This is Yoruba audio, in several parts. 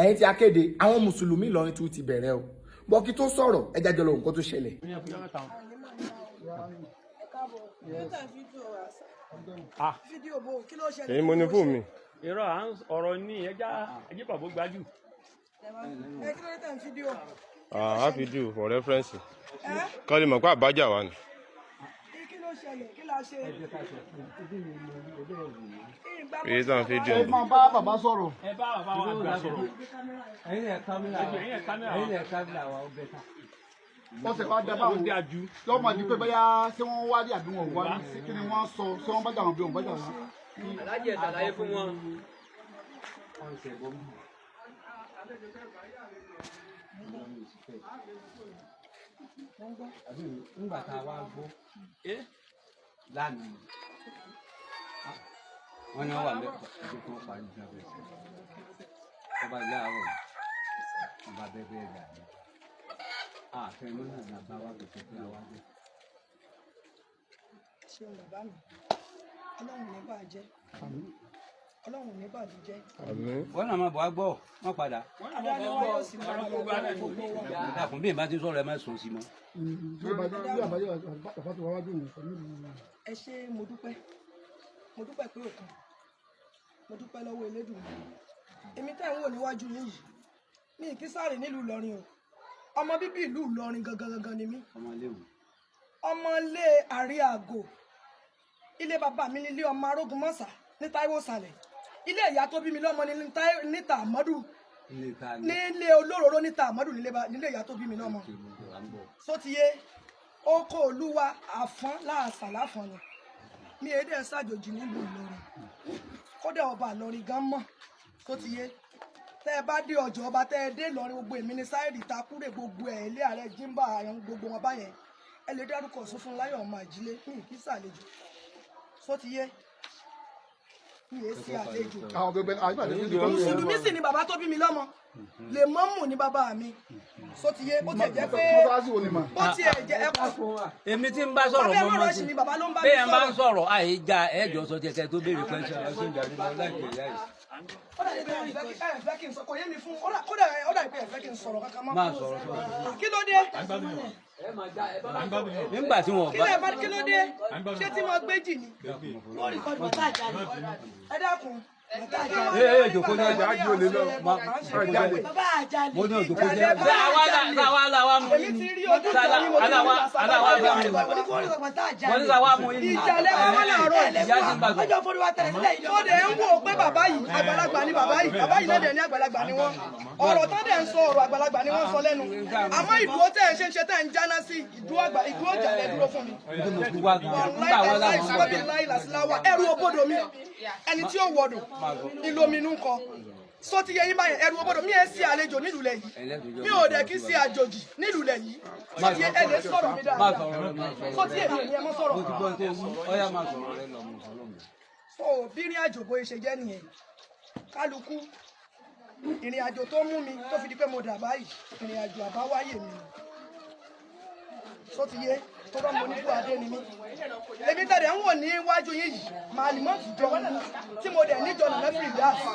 Ẹ̀yin tí a kéde, àwọn mùsùlùmí Ìlọrin tún ti bẹ̀rẹ̀ o. Bọ́ kí tó sọ̀rọ̀, ẹ jájọ lọ nǹkan tó ṣẹlẹ̀. Fídíò bò, kí ló ṣẹlẹ̀? Èyí mo ní fóònù mi. Irọ́ à ń ọ̀rọ̀ ní ẹja ẹjẹ́ bàbá gbájú. Ẹ kí ló dé tẹ̀ ń fídíò? Ah, fídíò for reference. Ẹ Kọ́ lè mọ̀ pé àbájá wa ni. Kí ló ṣẹlẹ̀? Kí la ṣe? Ìgbà Èyí tàn fídíò Ẹ ni. máa bá bàbá sọ̀rọ̀. Ẹ bá bàbá wa àgbà sọ̀rọ̀. Ẹ̀yin ẹ̀ kámílà wa. Ẹ̀yin ẹ̀ kámẹ́rà Ẹ̀yin wa. ẹ̀ kámílà wa, ó bẹ́tà. Wọ́n sì wá dábàá Ó wọn. dáa ju. Lọ́mọ di pé bóyá ṣé wọ́n wá rí àbí wọn ò wá rí, kí ni wọ́n sọ, ṣé wọ́n bá jà wọn bí wọn bá jà wọn. Alájẹ, ṣàlàyé fún wọn. Ọ̀sẹ̀ bọ́ mú. Àbí ńgbà tá a wá gbọ́ lánàá, wọ́n ní wọ́n wà lẹ́kọ̀ọ́ ẹjọ́ kí wọ́n parí ní abẹ́ sí ọba láàárọ̀, ọba bẹ́ẹ̀ bẹ́ẹ̀ rẹ̀ àná àfẹnú náà la bá wà gbèsè pé àwa dé. Ṣeun bàbá mi, Ọlọ́run ní bàjẹ́, Ọlọ́run ní bàjẹ́. Àmín. Wọ́n náà máa bọ̀ wá gbọ́ wọ́n padà. Adániwá yóò sì máa lọ gbogbo wa. Dàkún bí ìbá ti sọ̀rọ̀, ẹ má sùn sí mọ́. Bí bàbá bàbá tó wá wájú òun sọ nílùú. Ẹ ṣé, mo dúpẹ́, mo dúpẹ́ pé òkun, mo dúpẹ́ lọ́wọ́ Elédùmarè. Èmi tẹ́ ń wò níwájú yín yìí, mi kì í sáré nílùú Ìlọrin o. Ọmọ bíbí ìlú Ìlọrin gangan gangan ni mí. Ọmọ léwu. Ọmọ ilé Àríàgò, ilé bàbá mi nílé ọmọ Arógunmọ́sà ní Táíwò Sàlẹ̀. Ilé ìyá tó bí mi lọ́mọ ní níta Àmọ́dù. Ilé ta ni? Nílé Olóróró níta Àmọ́dù, nílé ìyá tó bí mi lọ́mọ. Kí ló ń bọ̀? Sótìyé oko olúwa àfọ́n láàṣà láfọ́n ni mi, èdè ṣàjòjì nílùú Ìlọrin. Kódà ọba Ìlọrin gan mọ̀. Sótìyé, tẹ́ ẹ bá dé ọjọ́ ọba, tẹ́ ẹ dé Ìlọrin, gbogbo èmi ní sáìdì takúrè, gbogbo ẹ̀ ilé ààrẹ jímbà àyàn, gbogbo wọn báyẹn, ẹ lè dárúkọ sún fún láyọ̀ ọmọ àjílé. Mi kì í ṣàlejò. Sótìyé, mi èé sí àlejò. Àwọn gbẹgbẹ àyípadà ní ìlú. Mùsùlùmí sì ni bàbá tó bí mi lọ́mọ, lè mọ́mù ní bàbá mi. Sótìyé, bó tiẹ̀ jẹ́ pé Mọ́sálásí wo ni mà? Bó tiẹ̀ jẹ́ ẹ̀kọ́. Èmi tí ń bá sọ̀rọ̀ Bàbá ẹ mọ́ má mọ́ rush sí mi, bàbá ló ń bá mi bẹ́ẹ̀ bá ń sọ̀rọ̀. sọ̀rọ̀ àyè já ẹ̀jọ̀ sọ tiẹ̀ kẹ́ tó béèrè question. Ọ̀sẹ̀ ìjàdí lọ láìpẹ́ ìyá yìí. Ó dàbí pé ẹ fẹ́ kí n sọ, kò yé mi fún, kódà ó dàbí pé ẹ fẹ́ kí n sọ̀rọ̀ kankan mọ́. Máa sọ̀rọ̀ sọ̀rọ̀. Kí ló dé? Nígbà tí wọn Kí bá lè bá, kí ló dé? Ṣé tí mo gbé jì ni? Ẹ dákun. Ee ee, jòkó ní ọjà ájú olè lọ. Mo ní òjòkó jẹ ṣé àwa la àwa la wa mú Èmi ti rí ojú ìjà yín, mo ti rí aláwa àṣà aláwa bá mi wọ́n ní sàwa mú yín. Ìjà lẹ́wọ̀n wọn làárọ̀. Ìyá ti ń bá sọ. Tó dẹ̀ ń wò ó pé bàbá yìí àgbàlagbà ni, bàbá yìí, bàbá yìí náà dẹ̀ ní àgbàlagbà ni wọ́n. Ọ̀rọ̀ tó dẹ̀ ń sọ, ọ̀rọ̀ àgbàlagbà ni wọ́n sọ lẹ́nu. Àmọ́ ìdúró tẹ̀ ń ṣe ń ṣe tẹ̀ ń jáná sí ìdúró àgbà, ìdúró ìjà lẹ dúró fún mi. Nítorí mo fi wá gan nígbà wọn Wàláì làwọn ń sọ́bì láì làsíláwà, ẹrù òbodò mi, ẹni tí ó wọdò ìlóminú kọ só ti yẹ yín báyẹn. Ẹrù òbodò mi ẹ sí àlejò nílùú lẹ yìí, mi ò dẹ̀ kí sí àjòjì nílùú lẹ yìí. Só ti yẹ, ẹ lè sọ̀rọ̀ mi Máa dáadáa. sọ̀rọ̀ rẹ, máa sọ̀rọ̀. Só ti yẹ mi ò ní ẹ mọ́ sọ̀rọ̀. Mo ti gbọ́ tó wú, ọ̀yá, máa sọ̀rọ̀ rẹ lọ, mo sọ̀rọ̀ mi. So bí ìrìn àjò bóyá ṣe jẹ́ nìyẹn. Kálukú ìrìn àjò tó mú mi tó fi di pé mo dà báyìí, ìrìn àjò àbáwáyé mi ni. Só ti yé, tó bá mo ní kú adé ni mí. Èmi tẹ̀lé ń wò níwájú yín yìí, màálìmọ́ jọ tí mo dẹ̀ níjọ nàná fìrí dáàsì,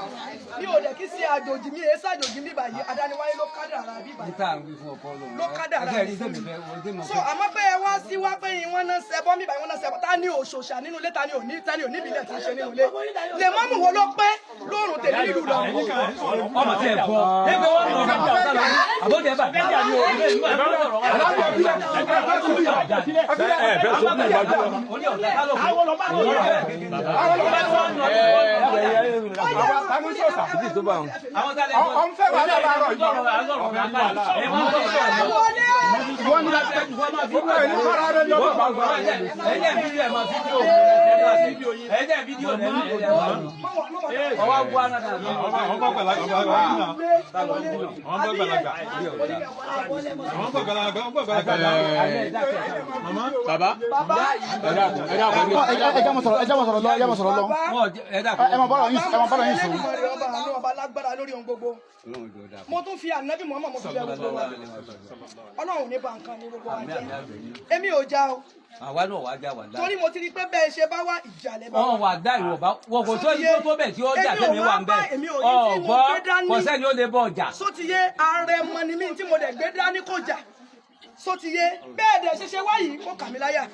mi ò dẹ̀ kí sí àjòjì, mi èé sàjòjì mi báyìí. Adániwáyé ló kádàrá bí báyìí. Níta ń wí fún ọkọ lòun. Ló kádàrá Ẹgbẹ́ rí fún tèmi fẹ́ wọ́n tèmi so fẹ́. Àmọ́ pé ẹ wá sí wá pé ìwọ́n náà ṣẹbọ mi báyìí, wọ́n náà ṣẹbọ, ta ni òṣòṣà nínú ilé? Ta ni òní, ta ni òní ìbílẹ̀ tí ń ṣe nínú ilé? Lè mọ́mù wo ló pé lóòrùn tèmi nílùú lọ. Ọmọ tí ẹ bọ ẹgbẹ́ wọn nọ ọmọ ọ̀tá lọ àbójẹ bá. Ẹ fẹ́ sọ fún ìwájú lọ. Ọ̀n fẹ́ wà láàárọ̀ yìí. Wọ́n ní ẹni fara rẹ lọ́dọ̀ bá wà. Ọwọ́ bu ara dà. Àwọn gbàgbàlagbà. Àwọn gbàgbàlagbà. Àwọn gbàgbàlagbà. Àwọn gbàgbàlagbà. Bàbá. Ẹ dákun, ẹ dákun. Ẹ já mọ̀ sọ̀rọ̀, ẹ já mọ̀ sọ̀rọ̀ lọ, ẹ já mọ̀ sọ̀rọ̀ lọ. Ẹ máa bọ́rọ̀ yín, ẹ máa bọ́rọ̀ yín sùn. Elédùmarè ọba àánú, ọba lágbára lórí ohun gbogbo, mo tún fi ànábì Muhammad, mo fi bẹ̀ gbogbo wa. Ọlọ́run ní bá nǹkan ní gbogbo wa jẹ́. Èmi ò já o. Àwa náà wàá já wà láàyè. Torí mo ti rí pé bẹ́ẹ̀ ṣe bá wá. wá, ìjà lẹ bá wá. Wọn wà dá ìwọ bá wọn kò tó Só ti yé? tó tó bẹ̀ tí ó jà Èmi ò tẹ̀mí wá wà ń bá bẹ̀. èmi ò ní tí mo Ọ̀gbọ́ gbé dání. kò sẹ́ni ó lè bọ̀ ọjà. Só ti yé, ààrẹ mọ ni mí, tí mo dẹ̀ gbé dání kò jà. Só ti yé, bẹ́ẹ̀ dẹ̀ ṣe ṣe wáyìí kó kà mí láyà.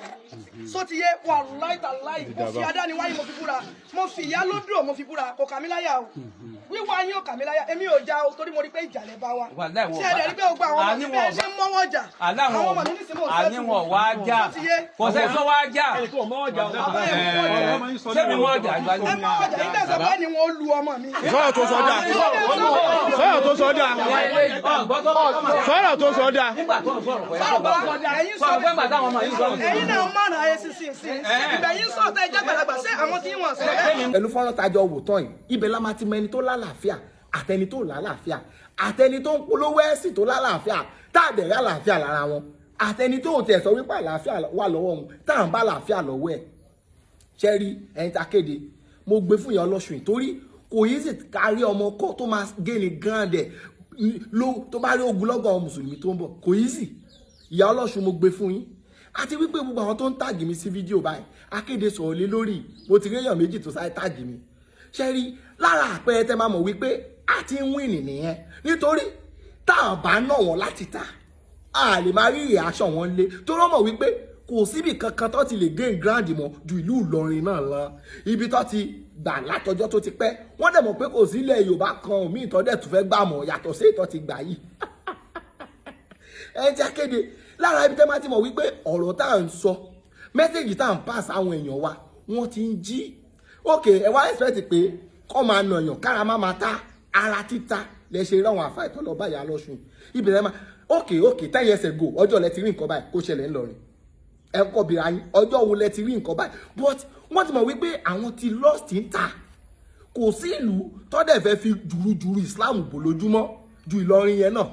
Só ti yé, wàláì tàláì, mo fi adáni wáyìí, mo fi búra, mo fi ìyá lódò mo fi búra, kò kà mí láyà o. Wíwá yín ò kà mí láyà, èmi ò já o, torí mo rí pé ìjà lẹ bá wa. Wàláì wọn Ṣé ẹ dẹ̀ rí pé gbogbo àwọn ọmọ mi àní bẹ́ẹ̀ wọn ṣe ń mọ́wọ́ jà, aláwọn àwọn ọmọ mi nísìnyí mò ń àní sẹ́tù. wọn wá já. Só ti yé? Kò sẹ́ni tó wá já. Ẹnìkan ò mọ́ ọjà o. Bàbá ẹ̀ mọ́wọ́ jà. Sẹ́mi wọ́n jà ìgbà Ẹ mọ́wọ́ jà, yín tẹ̀sán pé ni wọ́n lu ọmọ mi. Sọ̀rọ̀ tó sọ dáa, sọ̀rọ̀ tó sọ dáa, sọ̀rọ̀ tó sọ dáa. Nígbà tó ń sọ̀rọ̀ pẹ̀lú Bàbá, ẹ̀yin sọ sọ̀rọ̀ pé bàtà àwọn ọmọ yìí sọ̀rọ̀. Ẹ̀yin náà mọ̀ràn ayé sísìn sí ibẹ̀ yín sọ̀tẹ̀ ẹ jẹ́ gbàlagbà, ṣé àwọn tí wọ́n sọ bẹ́ẹ̀. Pẹ̀lú fọ́nrán tajọ wò tán yìí, ibẹ̀ la máa ti mọ ẹni tó lálàáfíà àtẹni tó lálàáfíà, àtẹni tó ń polówó ẹ̀sìn tó lálàáfíà tá a dẹ̀rẹ́ àlàáfíà lára wọn, àtẹni tó ò tiẹ̀ sọ wípé àlàáfíà wà lọ́wọ́ wọn tá à ń bá àlàáfíà lọ́wọ́ ẹ̀. Ṣẹ́rí ẹni tá kéde, mo gbé fún ìyá ọlọ́sùn yìí torí kò yí sì kárí ọmọ kọ́ tó máa gé ní grand ẹ̀ ló tó bá rí ogunlọ́gọ̀ àwọn mùsùlùmí tó ń bọ̀, kò yí sì. Ìyá ọlọ́sùn, mo gbé fún yín. Àti wípé gbogbo àwọn tó ń tag mi sí fídíò báyìí, akéde sọ̀rọ̀ lé lórí, mo ti réyàn méjì tó sáré tag mi. Ṣẹ́rí lára àpẹẹrẹ tẹ́ máa mọ̀ wípé a ti ń win nìyẹn, nítorí tá a bá nà wọ́n láti ta, a lè máa rí reaction wọn lé, tó rọ́ mọ̀ wípé kò síbi kankan tó ti lè gain ground mọ́ ju ìlú Ìlọrin náà lọ, ibi tó ti gbà látọjọ́ tó ti pẹ́. Wọ́n dẹ̀ mọ̀ pé kò sí ilẹ̀ Yorùbá kan òmíì tó dẹ̀ tún fẹ́ gbà mọ̀ yàtọ̀ sí ìtọ́ ti gbà yìí. Ẹ jẹ́ kéde lára ibi tẹ́ máa ti mọ̀ wípé ọ̀rọ̀ tá à ń sọ, message tá à ń pass àwọn èèyàn wa, wọ́n ti ń jí. Ok, ẹ wá expect pé kọ́ máa nàyàn kára má máa ta ara títa lẹ ṣe ráwọn àfa ìtọ́ lọ báyà lọ́sùn ibẹ̀ lẹ́ máa. Ok, 10 years ago, ọjọ́ lẹ ti rí nǹkan báyìí kó ṣẹlẹ̀ ńlọrin? Ẹ kọ́ bìrà yín, ọjọ́ wo lẹ ti rí nǹkan báyìí? But wọ́n ti mọ̀ wípé àwọn ti lost ń ta, kò sí ìlú tọ́dẹ̀ fẹ́ fi jùrùjùrù Islam bò lójúmọ́ ju Ìlọrin yẹn náà.